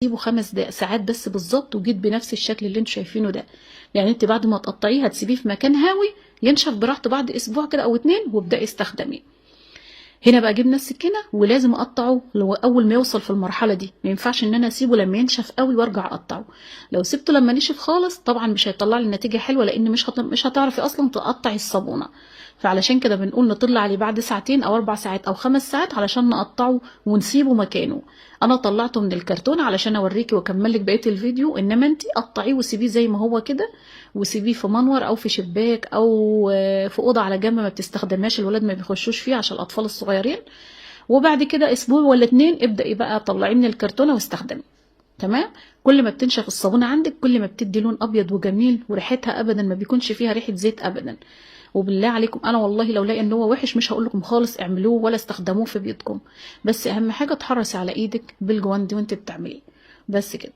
هسيبه 5 ساعات بس بالظبط، وجيت بنفس الشكل اللي انتوا شايفينه ده. يعني انت بعد ما تقطعيه هتسيبيه في مكان هاوي ينشف براحته بعد اسبوع كده او 2، وابداي استخدميه. هنا بقى جبنا السكينة ولازم اقطعه لو اول ما يوصل في المرحلة دي، ما ينفعش ان انا اسيبه لما ينشف قوي وارجع اقطعه. لو سبته لما نشف خالص طبعا مش هيطلع لي النتيجة حلوة، لان مش هتعرفي اصلا تقطعي الصابونه. فعلشان كده بنقول نطلع عليه بعد ساعتين او 4 ساعات او 5 ساعات علشان نقطعه ونسيبه مكانه. انا طلعته من الكرتون علشان اوريكي واكمل لك بقية الفيديو، انما انت قطعية وسيبيه زي ما هو كده، وسيبيه في منور او في شباك او في اوضة على جنب ما بتستخدمهاش، الولاد ما بيخشوش فيه عشان الاطفال الصغيرين. وبعد كده اسبوع ولا 2 ابدأي بقى طلعيه من الكرتونه واستخدمي. تمام. كل ما بتنشف الصابونه عندك كل ما بتدي لون ابيض وجميل، وريحتها ابدا ما بيكونش فيها ريحه زيت ابدا. وبالله عليكم انا والله لو لاقي ان هو وحش مش هقول لكم خالص اعملوه ولا استخدموه في بيوتكم، بس اهم حاجة تحرصي على ايدك بالجواندي وانت بتعمليه. بس كده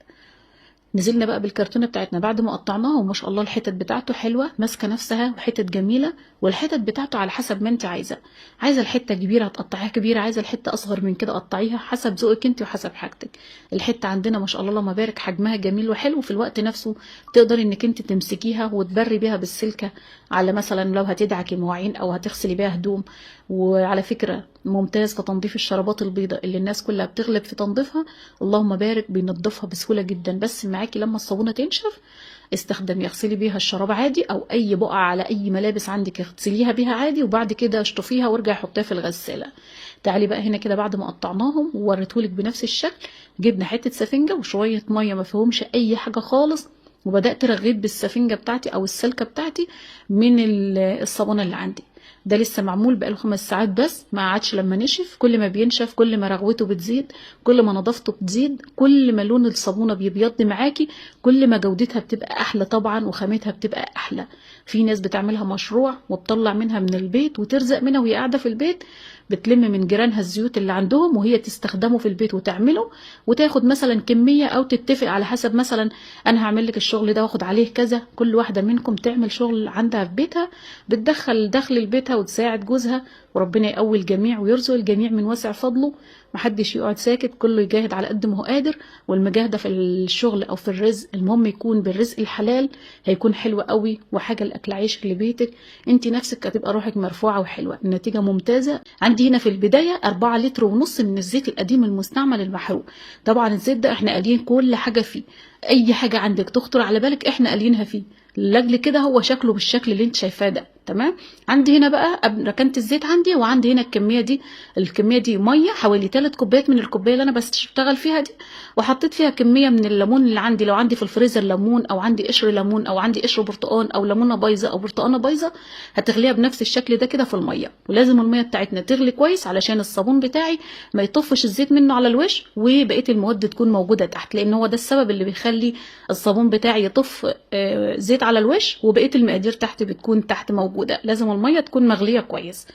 نزلنا بقى بالكرتونه بتاعتنا بعد ما قطعناها، وما شاء الله الحتت بتاعته حلوة ماسكه نفسها وحتت جميلة، والحتت بتاعته على حسب ما انت عايزه. عايزه الحتة كبيرة هتقطعيها كبيرة، عايزه الحتة اصغر من كده قطعيها حسب ذوقك انت وحسب حاجتك. الحتة عندنا ما شاء الله اللهم بارك حجمها جميل وحلو، في الوقت نفسه تقدري انك انت تمسكيها وتبري بيها بالسلكه، على مثلا لو هتدعكي مواعين او هتغسلي بيها هدوم. وعلى فكرة ممتاز في تنظيف الشرابات البيضاء اللي الناس كلها بتغلب في تنظيفها، اللهم بارك بينظفها بسهولة جدا. بس معاكي لما الصابونه تنشف استخدمي، اغسلي بيها الشراب عادي، او اي بقعة على اي ملابس عندك اغسليها بيها عادي، وبعد كده اشطفيها وارجعي حطيها في الغسالة. تعالي بقى هنا كده بعد ما قطعناهم ووريتهولك بنفس الشكل، جبنا حتة سفنجه وشوية مية ما فيهمش اي حاجة خالص، وبدات رغيت بالسفنجه بتاعتي او السلكه بتاعتي من الصابونه اللي عندي. ده لسه معمول بقاله 5 ساعات بس، ما قعدش لما نشف. كل ما بينشف كل ما رغوته بتزيد، كل ما نظافته بتزيد، كل ما لون الصابونه بيبيض معاكي، كل ما جودتها بتبقى احلى طبعا وخامتها بتبقى احلى. في ناس بتعملها مشروع وتطلع منها من البيت وترزق منها وهي قاعدة في البيت، بتلم من جيرانها الزيوت اللي عندهم وهي تستخدمه في البيت وتعمله، وتاخد مثلا كمية او تتفق على حسب، مثلا انا هعمل لك الشغل ده واخد عليه كذا. كل واحدة منكم تعمل شغل عندها في بيتها، بتدخل دخل لبيتها وتساعد جوزها، وربنا يقوي الجميع ويرزق الجميع من واسع فضله. محدش يقعد ساكت، كله يجاهد على قد ما هو قادر، والمجاهده في الشغل او في الرزق المهم يكون بالرزق الحلال، هيكون حلو قوي وحاجه الاكل عيشك لبيتك، انت نفسك هتبقى روحك مرفوعة وحلوه، النتيجة ممتازة. عندي هنا في البداية 4.5 لتر من الزيت القديم المستعمل المحروق. طبعا الزيت ده احنا قالين كل حاجة فيه، اي حاجة عندك تخطر على بالك احنا قالينها فيه، لاجل كده هو شكله بالشكل اللي انت شايفاه ده. تمام. عندي هنا بقى ركنت الزيت عندي، وعندي هنا الكمية دي، الكمية دي مية حوالي 3 كوبايات من الكوباية اللي انا بشتغل فيها دي، وحطيت فيها كمية من الليمون اللي عندي، لو عندي في الفريزر ليمون او عندي قشر ليمون او عندي قشر برتقان او ليمونه بايظة او برتقانه بايظة، هتغليها بنفس الشكل ده كده في المية. ولازم المية بتاعتنا تغلي كويس علشان الصابون بتاعي ما يطفش الزيت منه على الوش، وبقية المواد تكون موجودة تحت، لان هو ده السبب اللي بيخلي الصابون بتاعي يطف زيت على الوش وبقية المقادير تحت بتكون تحت موجودة. لازم المية تكون مغليه كويس.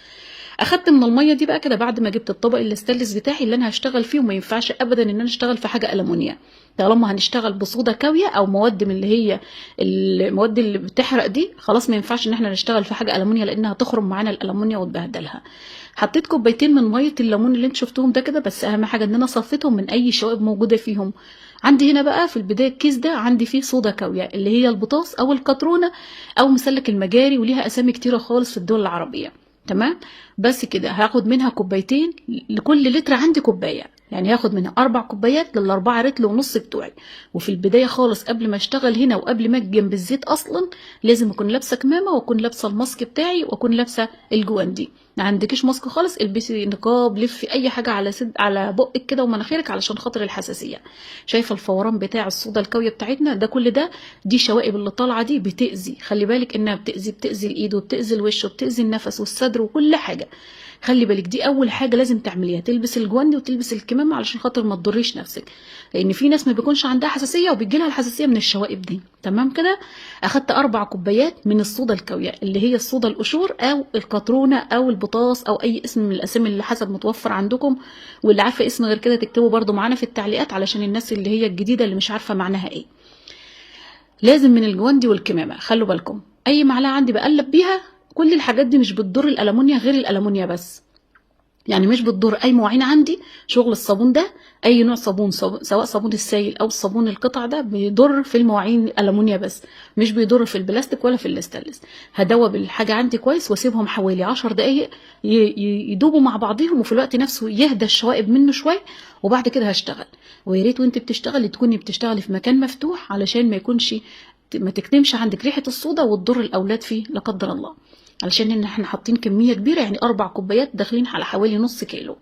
اخدت من المية دي بقى كده بعد ما جبت الطبق الاستانلس بتاعي اللي انا هشتغل فيه، وما ينفعش ابدا ان انا اشتغل في حاجة المونيا، طالما هنشتغل بصودا كاويه او مواد من اللي هي المواد اللي بتحرق دي، خلاص ما ينفعش ان احنا نشتغل في حاجة المونيا لانها تخرم معانا الالمونيا وتبهدلها. حطيت كوبايتين من مية الليمون اللي انتوا شفتوهم ده كده، بس اهم حاجة ان انا صفيتهم من اي شوائب موجودة فيهم. عندي هنا بقى في البداية الكيس ده عندي فيه صودا كاويه اللي هي البطاس او القطرونه او مسلك المجاري، وليها اسامي كتيرة خالص في الدول العربية. تمام. بس كده هاخد منها كوبايتين لكل لتر عندي كوباية، يعني هاخد منها 4 كوبايات لل4.5 رتل بتوعي. وفي البداية خالص قبل ما اشتغل هنا وقبل ما اجي جنب الزيت اصلا لازم اكون لابسه كمامه، واكون لابسه الماسك بتاعي، واكون لابسه الجواندي. ما عندكيش ماسك خالص البسي نقاب، لفي اي حاجة على على بقك كده ومناخيرك علشان خاطر الحساسية. شايفه الفوران بتاع الصودا الكاويه بتاعتنا ده، كل ده دي شوائب اللي طالعه دي بتاذي، خلي بالك انها بتاذي الايد وبتاذي الوش وبتاذي النفس والصدر وكل حاجة. خلي بالك دي اول حاجة لازم تعمليها، تلبس الجواندي وتلبس الكمامة علشان خاطر ما تضريش نفسك، لان في ناس ما بيكونش عندها حساسية وبيجي لها الحساسية من الشوائب دي. تمام كده. اخدت 4 كوبايات من الصودا الكاويه اللي هي الصودا القشور او القطرونه او البطاس او اي اسم من الاسامي اللي حسب متوفر عندكم، واللي عارفه اسم غير كده تكتبه برده معانا في التعليقات علشان الناس اللي هي الجديدة اللي مش عارفه معناها ايه. لازم من الجواندي والكمامه، خلوا بالكم. اي معلقه عندي بقلب بيها، كل الحاجات دي مش بتضر الالومنيا غير الالومنيا بس. يعني مش بتضر اي مواعين عندي. شغل الصابون ده اي نوع صابون، سواء صابون السائل او الصابون القطع ده، بيضر في المواعين الالومنيا بس، مش بيضر في البلاستيك ولا في الاستانلس. هدوب الحاجة عندي كويس واسيبهم حوالي 10 دقائق يدوبوا مع بعضهم، وفي الوقت نفسه يهدى الشوائب منه شوية، وبعد كده هشتغل. ويا ريت وانت بتشتغلي تكوني بتشتغلي في مكان مفتوح، علشان ما يكونش ما تكتمش عندك ريحه الصودا وتضر الاولاد فيه لا قدر الله. علشان ان احنا حاطين كمية كبيرة، يعني 4 كوبايات داخلين على حوالي نص كيلو.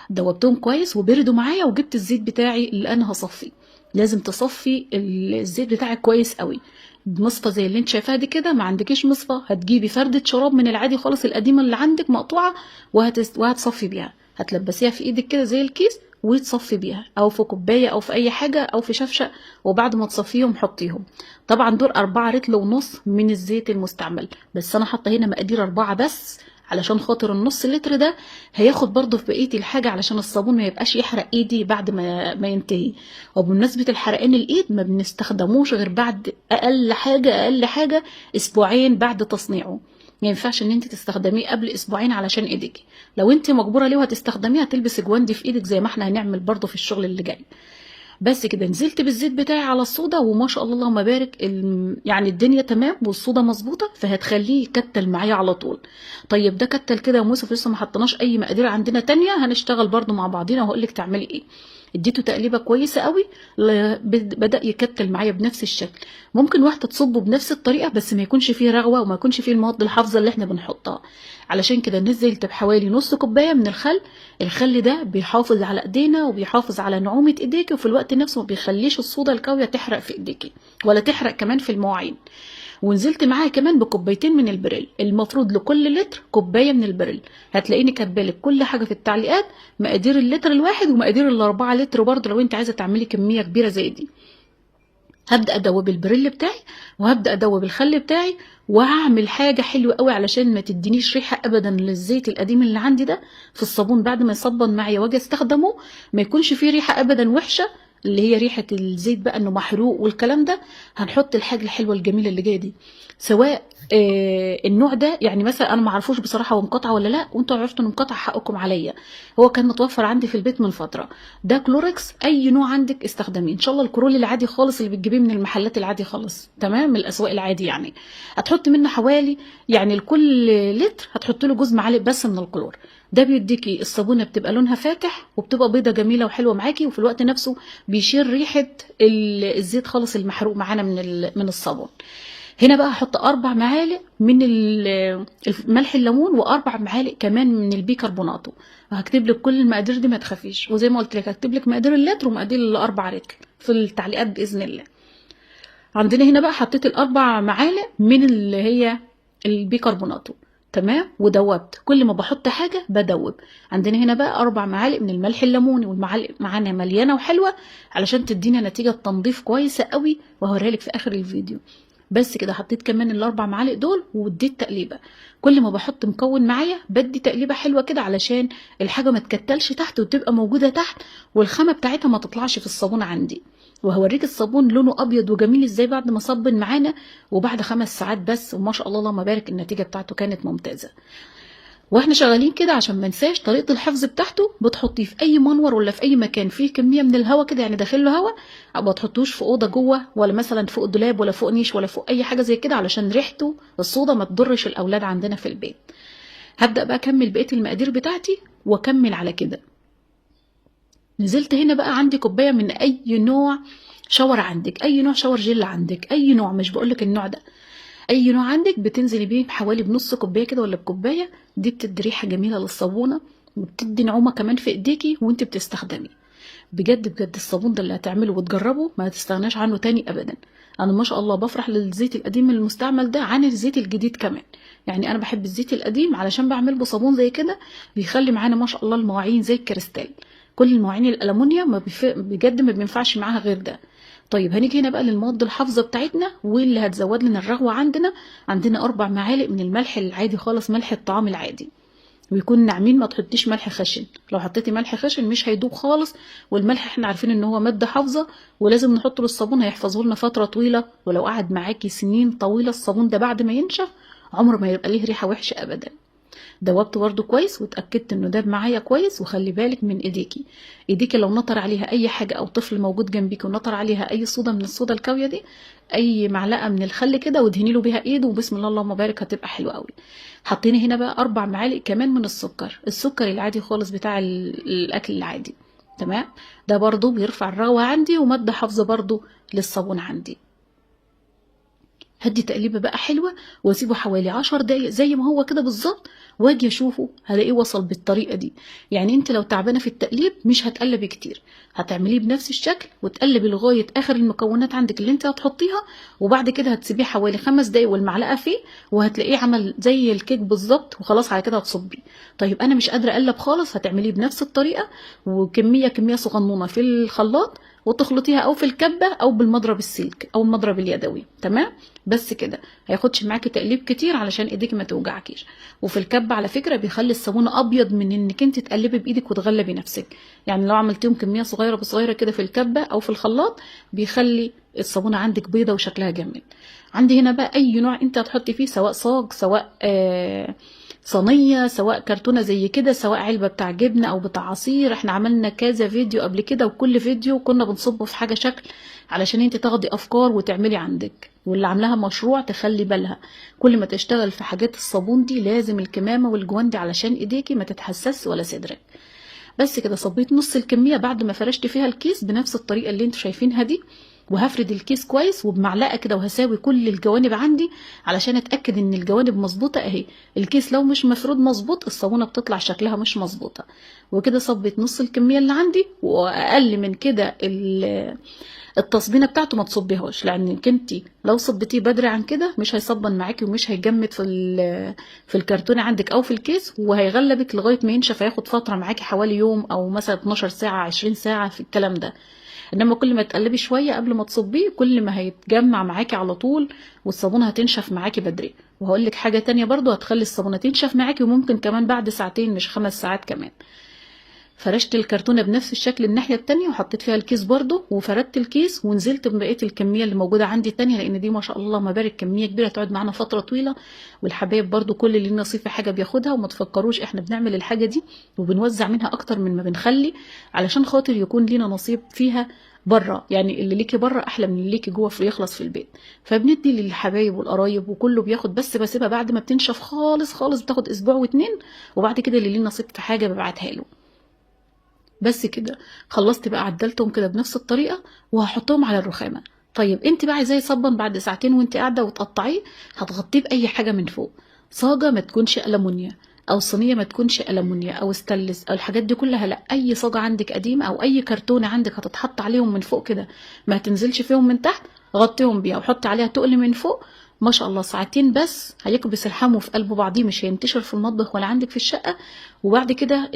دوبتهم كويس وبردوا معايا، وجبت الزيت بتاعي اللي انا هصفيه. لازم تصفي الزيت بتاعك كويس قوي بمصفى زي اللي انت شايفاها دي كده. ما عندكيش مصفى، هتجيبي فردة شراب من العادي خالص القديمة اللي عندك مقطوعة، وهتصفي بيها. هتلبسيها في ايدك كده زي الكيس وتصفي بيها، او في كوباية او في اي حاجة او في شفشه، وبعد ما تصفيهم حطيهم. طبعا دول 4 رتل ونص من الزيت المستعمل، بس انا حاطه هنا مقادير 4 بس علشان خاطر النص لتر ده هياخد برضه في بقية الحاجة، علشان الصابون ما يبقاش يحرق ايدي بعد ما ينتهي. وبمناسبة الحرقان الايد ما بنستخدموش غير بعد اقل حاجة اسبوعين بعد تصنيعه. ما ينفعش ان انت تستخدميه قبل اسبوعين علشان ايدك. لو انت مجبوره ليه وهتستخدميه هتلبسي جواندي في ايدك زي ما احنا هنعمل برضه في الشغل اللي جاي. بس كده نزلت بالزيت بتاعي على الصودا، وما شاء الله اللهم بارك، يعني الدنيا تمام والصودا مظبوطة، فهتخليه يكتل معايا على طول. طيب ده كتل كده يا ام يوسف، لسه ما حطيناش اي مقادير عندنا تانية، هنشتغل برضو مع بعضينا وهقول لك تعملي ايه. اديته تقليبه كويسة قوي، بدا يكتل معايا بنفس الشكل. ممكن واحدة تصبه بنفس الطريقة بس ما يكونش فيه رغوه وما يكونش فيه المواد الحافظة اللي احنا بنحطها. علشان كده نزلت بحوالي نص كوباية من الخل. الخل ده بيحافظ على ايدينا وبيحافظ على نعومة ايديكي، وفي الوقت نفسه ما بيخليش الصودا الكاويه تحرق في ايديكي ولا تحرق كمان في المواعين. ونزلت معاها كمان بكوبايتين من البريل، المفروض لكل لتر كوباية من البريل. هتلاقيني كاتبالك كل حاجة في التعليقات، مقادير اللتر الواحد ومقادير ال4 لتر برضه لو انت عايزه تعملي كمية كبيرة زي دي. هبدا ادوب البريل بتاعي وهبدا ادوب الخل بتاعي، وهعمل حاجة حلوة قوي علشان ما تدينيش ريحه ابدا للزيت القديم اللي عندي ده في الصابون. بعد ما يصبن معايا واجي استخدمه ما يكونش فيه ريحه ابدا وحشة، اللي هي ريحه الزيت بقى انه محروق والكلام ده. هنحط الحاجة الحلوة الجميلة اللي جاية دي، سواء النوع ده، يعني مثلا انا ما اعرفوش بصراحة هو مقاطعه ولا لا، وانتوا عرفتوا انه مقاطعه حقكم عليا، هو كان متوفر عندي في البيت من فترة. ده كلوركس، اي نوع عندك استخدميه ان شاء الله، الكرول العادي خالص اللي بتجيبيه من المحلات العادي خالص، تمام، من الاسواق العادي يعني. هتحط منه حوالي يعني لكل لتر هتحط له جوز معالق بس من الكلور. ده بيديكي الصابونه بتبقى لونها فاتح وبتبقى بيضة جميلة وحلوه معاكي، وفي الوقت نفسه بيشيل ريحه الزيت خالص المحروق معانا من الصابون. هنا بقى هحط 4 معالق من ملح الليمون و4 معالق كمان من البيكربوناتو. هكتب لك كل المقادير دي ما تخافيش، وزي ما قلت لك هكتب لك مقادير اللتر ومقادير ال4 لتر في التعليقات باذن الله. عندنا هنا بقى حطيت ال4 معالق من اللي هي البيكربوناتو، تمام، ودوبت. كل ما بحط حاجة بدوب. عندنا هنا بقى 4 معالق من الملح الليموني، والمعالق معانا مليانة وحلوه علشان تدينا نتيجة تنظيف كويسة قوي، وهوريها لك في اخر الفيديو. بس كده حطيت كمان ال4 معالق دول واديت تقليبه. كل ما بحط مكون معايا بدي تقليبه حلوة كده علشان الحاجة ما تكتلش تحت وتبقى موجودة تحت، والخامه بتاعتها ما تطلعش في الصابون عندي. وهوريك الصابون لونه ابيض وجميل ازاي بعد ما صبن معانا وبعد 5 ساعات بس، وما شاء الله اللهم بارك النتيجة بتاعته كانت ممتازة. واحنا شغالين كده عشان ما ننساش طريقه الحفظ بتاعته، بتحطيه في اي منور ولا في اي مكان فيه كمية من الهواء كده، يعني داخل له هواء، ما تحطوش في اوضة جوه ولا مثلا فوق دولاب ولا فوق نيش ولا فوق اي حاجة زي كده، علشان ريحته الصودا ما تضرش الاولاد عندنا في البيت. هبدا بقى اكمل بقية المقادير بتاعتي واكمل على كده. نزلت هنا بقى عندي كوباية من اي نوع shower عندك، اي نوع shower gel عندك، اي نوع، مش بقولك النوع ده، اي نوع عندك بتنزلي بيه حوالي بنص كوباية كده ولا بكوبايه. دي بتدي ريحه جميلة للصابونه وبتدي نعومة كمان في ايديكي وانت بتستخدمي. بجد بجد الصابون ده اللي هتعمله وتجربه ما هتستغناش عنه تاني ابدا. انا ما شاء الله بفرح للزيت القديم المستعمل ده عن الزيت الجديد كمان، يعني انا بحب الزيت القديم علشان بعمل بصابون زي كده بيخلي معانا ما شاء الله المواعين زي الكريستال. كل المواعين الالومنيا ما بجد ما بينفعش معاها غير ده. طيب هنيجي هنا بقى للمواد الحافظة بتاعتنا واللي هتزود لنا الرغوه. عندنا 4 معالق من الملح العادي خالص، ملح الطعام العادي، ويكون ناعمين، ما تحطيش ملح خشن، لو حطيتي ملح خشن مش هيدوب خالص، والملح احنا عارفين ان هو مادة حافظه ولازم نحطه للصابون، هيحفظه لنا فترة طويلة، ولو قعد معاكي سنين طويلة الصابون ده بعد ما ينشف عمره ما يبقى ليه ريحه وحشة ابدا. دوبته برده كويس واتاكدت انه داب معايا كويس. وخلي بالك من ايديكي، ايديكي لو نطر عليها اي حاجة او طفل موجود جنبيكي ونطر عليها اي صودا من الصودا الكاويه دي، اي معلقه من الخل كده وادهني له بيها ايده، وبسم الله اللهم بارك هتبقى حلوة قوي. حطينا هنا بقى 4 معالق كمان من السكر، السكر العادي خالص بتاع الاكل العادي. تمام، ده برضو بيرفع الرغوه عندي ومادة حافظه برضو للصابون عندي. هدي تقليبه بقى حلوة واسيبه حوالي 10 دقايق زي ما هو كده بالظبط، واجي اشوفه هلاقيه وصل بالطريقة دي. يعني انت لو تعبانة في التقليب مش هتقلبي كتير، هتعمليه بنفس الشكل وتقلبي لغاية اخر المكونات عندك اللي انت هتحطيها، وبعد كده هتسيبيه حوالي 5 دقايق والمعلقه فيه، وهتلاقيه عمل زي الكيك بالظبط، وخلاص على كده هتصبيه. طيب انا مش قادرة اقلب خالص، هتعمليه بنفس الطريقة وكمية كمية صغنونه في الخلاط وتخلطيها او في الكبه او بالمضرب السلك او المضرب اليدوي. تمام، بس كده هياخدش معاكي تقليب كتير علشان ايديك ما توجعكيش. وفي الكبه على فكرة بيخلي الصابونه ابيض من انك انت تقلبي بايدك وتغلبي نفسك. يعني لو عملتيهم كمية صغيرة بصغيره كده في الكبه او في الخلاط بيخلي الصابونه عندك بيضة وشكلها جميل. عندي هنا بقى اي نوع انت هتحطي فيه، سواء صاج، سواء صينية، سواء كرتونة زي كده، سواء علبة بتاع جبنه او بتاع عصير. احنا عملنا كذا فيديو قبل كده، وكل فيديو كنا بنصبه في حاجة شكل علشان انت تاخدي افكار وتعملي عندك. واللي عاملاها مشروع تخلي بالها كل ما تشتغل في حاجات الصابون دي لازم الكمامة والجواندي علشان ايديكي ما تتحسس ولا صدرك. بس كده صبيت نص الكمية بعد ما فرشت فيها الكيس بنفس الطريقة اللي انتوا شايفينها دي، وهفرد الكيس كويس وبمعلقه كده، وهساوي كل الجوانب عندي علشان اتاكد ان الجوانب مظبوطة. اهي الكيس لو مش مفرود مظبوط الصابونه بتطلع شكلها مش مظبوطة. وكده صبيت نص الكمية اللي عندي، واقل من كده التصبينه بتاعته ما تصبيهاش، لانك انت لو صبيتيه بدري عن كده مش هيصبن معاكي ومش هيجمد في الكرتونه عندك او في الكيس، وهيغلبك لغاية ما ينشف. هياخد فترة معاكي حوالي يوم او مثلا 12 ساعة 20 ساعة في الكلام ده. انما كل ما تقلبي شوية قبل ما تصبيه كل ما هيتجمع معاكي على طول، والصابونه هتنشف معاكي بدري. وهقول لك حاجة تانية برضو هتخلي الصابونه تنشف معاكي، وممكن كمان بعد ساعتين مش 5 ساعات كمان. فرشت الكرتونه بنفس الشكل الناحية التانية وحطيت فيها الكيس برضو، وفردت الكيس ونزلت ببقية الكمية اللي موجودة عندي التانية، لان دي ما شاء الله ما بارك كمية كبيرة تقعد معانا فترة طويلة. والحبايب برضو كل اللي نصيب في حاجة بياخدها، وما تفكروش احنا بنعمل الحاجة دي وبنوزع منها اكتر من ما بنخلي علشان خاطر يكون لينا نصيب فيها بره. يعني اللي ليكي بره احلى من اللي ليكي جوه في يخلص في البيت. فبندي للحبايب والقرايب وكله بياخد، بس بسيبها بعد ما بتنشف خالص خالص، بتاخد اسبوع واتنين، وبعد كده اللي ليه نصيب في حاجة ببعتها له. بس كده خلصت بقى، عدلتهم كده بنفس الطريقة وهحطهم على الرخامه. طيب انت بقى عايزاه يصبن بعد ساعتين وانت قاعدة وتقطعيه، هتغطيه باي حاجة من فوق، صاجه ما تكونش ألمونيا، او صينية ما تكونش ألمونيا او ستانلس او الحاجات دي كلها، لا، اي صاجه عندك قديمة او اي كرتونة عندك هتتحط عليهم من فوق كده، ما هتنزلش فيهم من تحت، غطيهم بيها وحطي عليها تقل من فوق. ما شاء الله ساعتين بس هيكبس الحمو في قلب بعضيه، مش هينتشر في المطبخ ولا عندك في الشقة. وبعد كده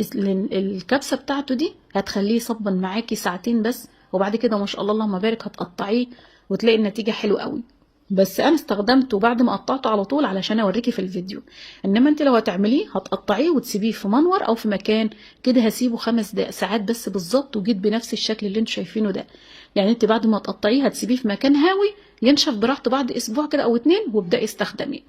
الكبسه بتاعته دي هتخليه يصبن معاكي ساعتين بس، وبعد كده ما شاء الله اللهم بارك هتقطعيه وتلاقي النتيجة حلوة قوي. بس انا استخدمته بعد ما قطعته على طول علشان اوريكي في الفيديو، انما انت لو هتعمليه هتقطعيه وتسيبيه في منور او في مكان كده. هسيبه 5 ساعات بس بالظبط، وجيت بنفس الشكل اللي انتوا شايفينه ده. يعني انت بعد ما تقطعيه هتسيبيه في مكان هاوي ينشف براحته بعد اسبوع كده او 2، وابداي استخدميه.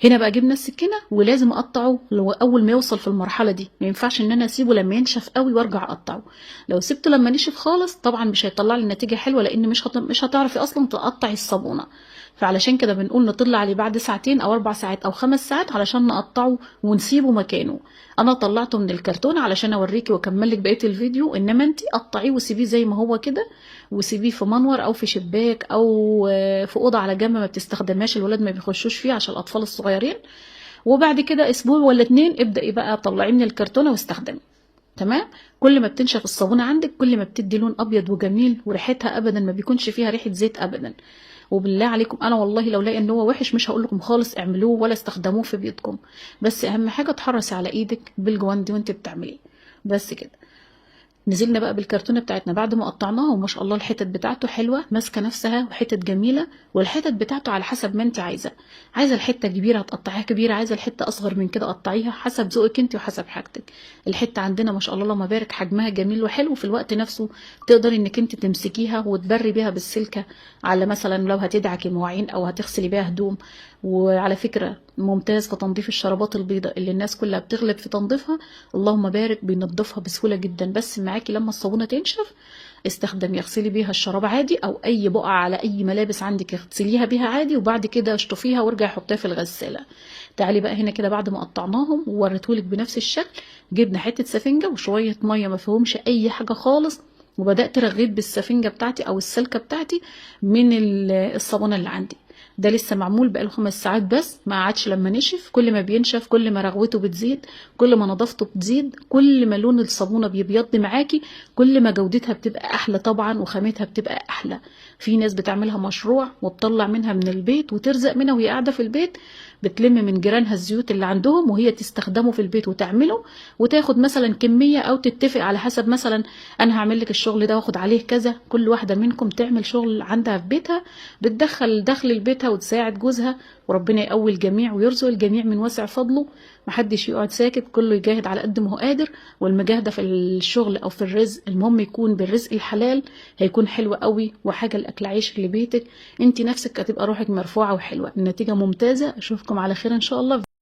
هنا بقى جبنا السكينة ولازم اقطعه اول ما يوصل في المرحلة دي، ما ينفعش ان انا اسيبه لما ينشف قوي وارجع اقطعه. لو سبته لما نشف خالص طبعا مش هيطلع لي النتيجة حلوة، لان مش هتعرفي اصلا تقطعي الصابونه. فعلشان كده بنقول نطلع عليه بعد ساعتين او 4 ساعات او 5 ساعات علشان نقطعه ونسيبه مكانه. انا طلعته من الكرتون علشان اوريكي واكمل لك بقية الفيديو، انما انت قطعية وسيبيه زي ما هو كده، وسيبيه في منور او في شباك او في اوضة على جنب ما بتستخدمهاش، الولاد ما بيخشوش فيه عشان الاطفال الصغيرين. وبعد كده اسبوع ولا 2 ابدأي بقى طلعيه من الكرتونه واستخدمي. تمام. كل ما بتنشف الصابونه عندك كل ما بتدي لون ابيض وجميل، وريحتها ابدا ما بيكونش فيها ريحه زيت ابدا. وبالله عليكم انا والله لو لاقي ان هو وحش مش هقول لكم خالص اعملوه ولا استخدموه في بيوتكم، بس اهم حاجة تحرصي على ايدك بالجواندي وانت بتعمليه. بس كده نزلنا بقى بالكرتونه بتاعتنا بعد ما قطعناها، وما شاء الله الحتت بتاعته حلوة ماسكه نفسها وحتت جميلة، والحتت بتاعته على حسب ما انت عايزه. عايزه الحتة كبيرة هتقطعيها كبيرة، عايزه الحتة اصغر من كده قطعيها حسب ذوقك انت وحسب حاجتك. الحتة عندنا ما شاء الله اللهم بارك حجمها جميل وحلو، وفي الوقت نفسه تقدري انك انت تمسكيها وتبري بيها بالسلكه، على مثلا لو هتدعكي مواعين او هتغسلي بيها هدوم. وعلى فكرة ممتاز في تنظيف الشرابات البيضاء اللي الناس كلها بتغلب في تنظيفها، اللهم بارك، بينظفها بسهولة جدا. بس معاكي لما الصابونه تنشف استخدمي، اغسلي بيها الشراب عادي، او اي بقعة على اي ملابس عندك اغسليها بيها عادي، وبعد كده اشطفيها وارجعي حطيها في الغسالة. تعالي بقى هنا كده بعد ما قطعناهم ووريتهولك بنفس الشكل، جبنا حتة سفنجه وشوية مية ما فيهمش اي حاجة خالص، وبدات رغيت بالسفنجه بتاعتي او السلكه بتاعتي من الصابونه اللي عندي. ده لسه معمول بقاله 5 ساعات بس، ما قعدش لما نشف. كل ما بينشف كل ما رغوته بتزيد، كل ما نظافته بتزيد، كل ما لون الصابونه بيبيض معاكي، كل ما جودتها بتبقى احلى طبعا وخامتها بتبقى احلى. في ناس بتعملها مشروع وتطلع منها من البيت وترزق منها وهي قاعدة في البيت، بتلم من جيرانها الزيوت اللي عندهم وهي تستخدمه في البيت وتعمله، وتاخد مثلا كمية او تتفق على حسب، مثلا انا هعمل لك الشغل ده واخد عليه كذا. كل واحدة منكم تعمل شغل عندها في بيتها، بتدخل دخل لبيتها وتساعد جوزها، وربنا يقوي الجميع ويرزق الجميع من واسع فضله. محدش يقعد ساكت، كله يجاهد على قد ما هو قادر، والمجاهده في الشغل او في الرزق المهم يكون بالرزق الحلال، هيكون حلو قوي وحاجه الاكل عيش لبيتك، انت نفسك هتبقى روحك مرفوعة وحلوه، النتيجة ممتازة. اشوفكم على خير ان شاء الله.